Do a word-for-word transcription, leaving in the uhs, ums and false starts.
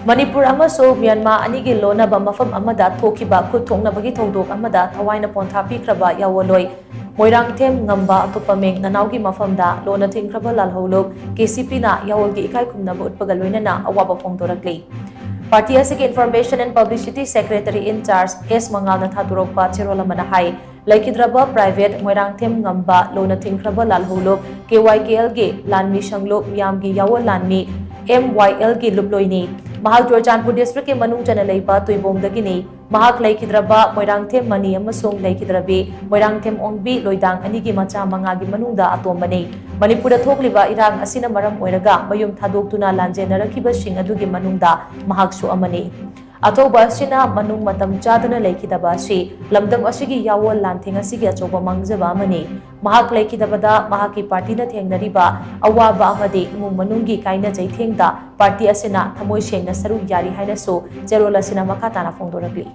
ꯃꯅꯤꯄꯨꯔ ꯑꯃꯁꯨꯡ ꯃ꯭ꯌꯥꯟꯃꯥꯔ ꯑꯅꯤꯒꯤ ꯂꯣꯟꯅꯕ ꯃꯐꯝ ꯑꯃꯗ ꯊꯣꯛꯈꯤꯕ ꯈꯨꯠ ꯊꯣꯛꯅꯕꯒꯤ ꯊꯧꯗꯣꯛ ꯑꯃꯗ ꯊꯋꯥꯏꯅ ꯄꯣꯟꯊꯥ ꯄꯤꯈ꯭ꯔꯕ ꯌꯥꯑꯣꯟꯂꯣꯏ ꯃꯣꯏꯔꯥꯡꯊꯦꯝ ꯉꯝꯕ ꯑꯇꯣꯞꯄ ꯃꯤꯡ ꯅꯅꯥꯎꯒꯤ ꯃꯐꯝꯗ ꯂꯣꯟꯅ ꯊꯤꯡꯈ꯭ꯔꯕ ꯂꯥꯜꯍꯧꯂꯨꯞ ꯀꯦ ꯁꯤ ꯄꯤꯅ ꯌꯥꯑꯣꯟꯒꯤ ꯏꯀꯥꯏ ꯈꯨꯝꯅꯕ ꯎꯠꯄꯒ ꯂꯣꯏꯅꯅ ꯑꯋꯥꯕ ꯐꯣꯡꯗꯣꯔꯛꯂꯤ꯫ ꯄꯥꯔꯇꯤ ꯑꯁꯤꯒꯤ Information and Publicity Secretary in Charge ꯑꯦꯁ ꯃꯉꯥꯜꯅ ꯊꯥꯗꯣꯔꯛꯄ ꯆꯦꯔꯣꯜ ꯑꯃꯅ ꯍꯥꯏ, ꯂꯩꯈꯤꯗ꯭ꯔꯕ ꯄ꯭ꯔꯥꯏꯚꯦꯠ ꯃꯣꯏꯔꯥꯡꯊꯦꯝ ꯉꯝꯕ ꯂꯣꯟꯅ ꯊꯤꯡꯈ꯭ꯔꯕ ꯂꯥꯜꯍꯧꯂꯨꯞ ꯀꯦ ꯋꯥꯏ ꯀꯦ ꯑꯦꯜꯒꯤ ꯂꯥꯟꯃꯤ ꯁꯪꯂꯨꯞ ꯃꯤꯌꯥꯝꯒꯤ ꯌꯥꯑꯣꯟ ꯂꯥꯟꯃꯤ ꯑꯦꯝ ꯋꯥꯏ ꯑꯦꯜꯒꯤ ꯂꯨꯞꯂꯣꯏꯅꯤ꯫ ꯃꯍꯥꯛ ꯆꯨꯔꯆꯥꯟꯄꯨꯔ ꯗꯤꯁꯇ꯭ꯔꯤꯛꯀꯤ ꯃꯅꯨꯡ ꯆꯟꯅ ꯂꯩꯕ ꯇꯨꯏꯕꯣꯡꯗꯒꯤꯅꯤ꯫ ꯃꯍꯥꯛ ꯂꯩꯈꯤꯗ꯭ꯔꯕ ꯃꯣꯏꯔꯥꯡꯊꯦꯝ ꯃꯅꯤ ꯑꯃꯁꯨꯡ ꯂꯩꯈꯤꯗ꯭ꯔꯕꯤ ꯃꯣꯏꯔꯥꯡꯊꯦꯝ ꯑꯣꯡꯕꯤ ꯂꯣꯏꯗꯥꯡ ꯑꯅꯤꯒꯤ ꯃꯆꯥ ꯃꯉꯥꯒꯤ ꯃꯅꯨꯡꯗ ꯑꯇꯣꯝꯕꯅꯤ꯫ ꯃꯅꯤꯄꯨꯔꯗ ꯊꯣꯛꯂꯤꯕ ꯏꯔꯥꯡ ꯑꯁꯤꯅ ꯃꯔꯝ ꯑꯣꯏꯔꯒ ꯃꯌꯨꯝ ꯊꯥꯗꯣꯛꯇꯨꯅ ꯂꯥꯟꯖꯦꯟꯅꯔꯛꯈꯤꯕꯁꯤꯡ ꯑꯗꯨꯒꯤ ꯃꯅꯨꯡꯗ ꯃꯍꯥꯛꯁꯨ ꯑꯃꯅꯤ꯫ ꯑꯊꯧꯕ ꯑꯁꯤꯅ ꯃꯅꯨꯡ ꯃꯇꯝ ꯆꯥꯗꯅ ꯂꯩꯈꯤꯗꯕ ꯑꯁꯤ ꯂꯝꯗꯝ ꯑꯁꯤꯒꯤ ꯌꯥꯑꯣꯟ ꯂꯥꯟꯊꯦꯡ ꯑꯁꯤꯒꯤ ꯑꯆꯧꯕ ꯃꯥꯡꯖꯕ ꯑꯃꯅꯤ꯫ ꯃꯍꯥꯛ ꯂꯩꯈꯤꯗꯕꯗ ꯃꯍꯥꯛꯀꯤ ꯄꯥꯔꯇꯤꯅ ꯊꯦꯡꯅꯔꯤꯕ ꯑꯋꯥꯕ ꯑꯃꯗꯤ ꯏꯃꯨꯡ ꯃꯅꯨꯡꯒꯤ ꯀꯥꯏꯅ ꯆꯩꯊꯦꯡꯗ ꯄꯥꯔꯇꯤ ꯑꯁꯤꯅ ꯊꯃꯣꯏ ꯁꯦꯡꯅ ꯁꯔꯨꯛ ꯌꯥꯔꯤ ꯍꯥꯏꯅꯁꯨ ꯆꯦꯔꯣꯜ ꯑꯁꯤꯅ ꯃꯈꯥ ꯇꯥꯅ ꯐꯣꯡꯗꯣꯔꯛꯂꯤ꯫